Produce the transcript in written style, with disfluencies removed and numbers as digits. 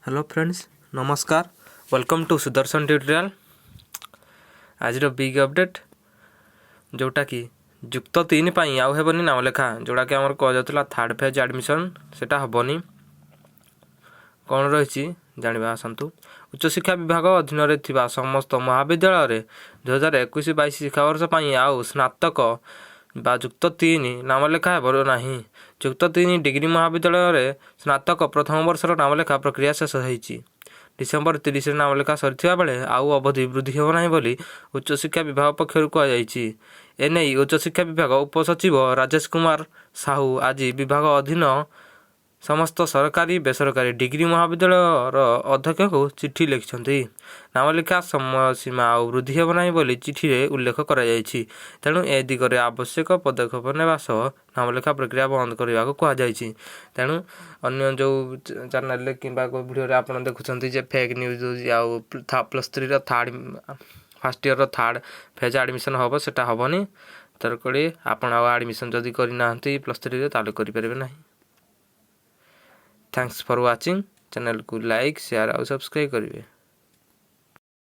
Hello friends, ନମସ୍କାର। Welcome to Sudarshan tutorial. ଆଜିର big update, ଯେଉଁଟାକି ଯୁକ୍ତ ତିନି ପାଇଁ ଆଉ ହେବନି ନାମଲେଖା। ଯେଉଁଟାକି ଆମର କୁହାଯାଉଥିଲା ଥାର୍ଡ଼ ଫେଜ୍ ଆଡ଼ମିସନ୍, ସେଇଟା ହେବନି। କ'ଣ ରହିଛି ଜାଣିବା ଆସନ୍ତୁ। ଉଚ୍ଚଶିକ୍ଷା ବିଭାଗ ଅଧୀନରେ ଥିବା ସମସ୍ତ ମହାବିଦ୍ୟାଳୟରେ 2021-22 ଶିକ୍ଷାବର୍ଷ ପାଇଁ ଆଉ ସ୍ନାତକ ବା ଯୁକ୍ତ ତିନି ନାମଲେଖା ହେବ ନାହିଁ। ଯୁକ୍ତ ତିନି ଡିଗ୍ରୀ ମହାବିଦ୍ୟାଳୟରେ ସ୍ନାତକ ପ୍ରଥମ ବର୍ଷର ନାମଲେଖା ପ୍ରକ୍ରିୟା ଶେଷ ହୋଇଛି। ଡିସେମ୍ବର 30ରେ ନାମଲେଖା ସରିଥିବା ବେଳେ ଆଉ ଅବଧି ବୃଦ୍ଧି ହେବ ନାହିଁ ବୋଲି ଉଚ୍ଚଶିକ୍ଷା ବିଭାଗ ପକ୍ଷରୁ କୁହାଯାଇଛି। ଏନେଇ ଉଚ୍ଚଶିକ୍ଷା ବିଭାଗ ଉପସଚିବ ରାଜେଶ କୁମାର ସାହୁ ଆଜି ବିଭାଗ ଅଧୀନ ସମସ୍ତ ସରକାରୀ, ବେସରକାରୀ ଡିଗ୍ରୀ ମହାବିଦ୍ୟାଳୟର ଅଧ୍ୟକ୍ଷଙ୍କୁ ଚିଠି ଲେଖିଛନ୍ତି। ନାମଲେଖା ସମୟ ସୀମା ଆଉ ବୃଦ୍ଧି ହେବ ନାହିଁ ବୋଲି ଚିଠିରେ ଉଲ୍ଲେଖ କରାଯାଇଛି। ତେଣୁ ଏ ଦିଗରେ ଆବଶ୍ୟକ ପଦକ୍ଷେପ ନେବା ସହ ନାମଲେଖା ପ୍ରକ୍ରିୟା ବନ୍ଦ କରିବାକୁ କୁହାଯାଇଛି। ତେଣୁ ଅନ୍ୟ ଯେଉଁ ଚ୍ୟାନେଲରେ କିମ୍ବା କେଉଁ ଭିଡ଼ିଓରେ ଆପଣ ଦେଖୁଛନ୍ତି ଯେ ଫେକ୍ ନ୍ୟୁଜ୍ ଦେଉଛି ଆଉ ପ୍ଲସ୍ ଥ୍ରୀର ଥାର୍ଡ଼ ଫାର୍ଷ୍ଟ ଇୟର୍ର ଥାର୍ଡ଼ ଫେଜ୍ ଆଡ଼ମିସନ୍ ହେବ, ସେଇଟା ହେବନି। ତେଣୁକରି ଆପଣ ଆଉ ଆଡ଼ମିସନ୍ ଯଦି କରିନାହାନ୍ତି ପ୍ଲସ୍ ଥ୍ରୀରେ, ତାହେଲେ କରିପାରିବେ ନାହିଁ। Thanks for watching. ଚ୍ୟାନେଲକୁ ଲାଇକ୍, ସେୟାର ଆଉ ସବସ୍କ୍ରାଇବ୍ କରିବେ।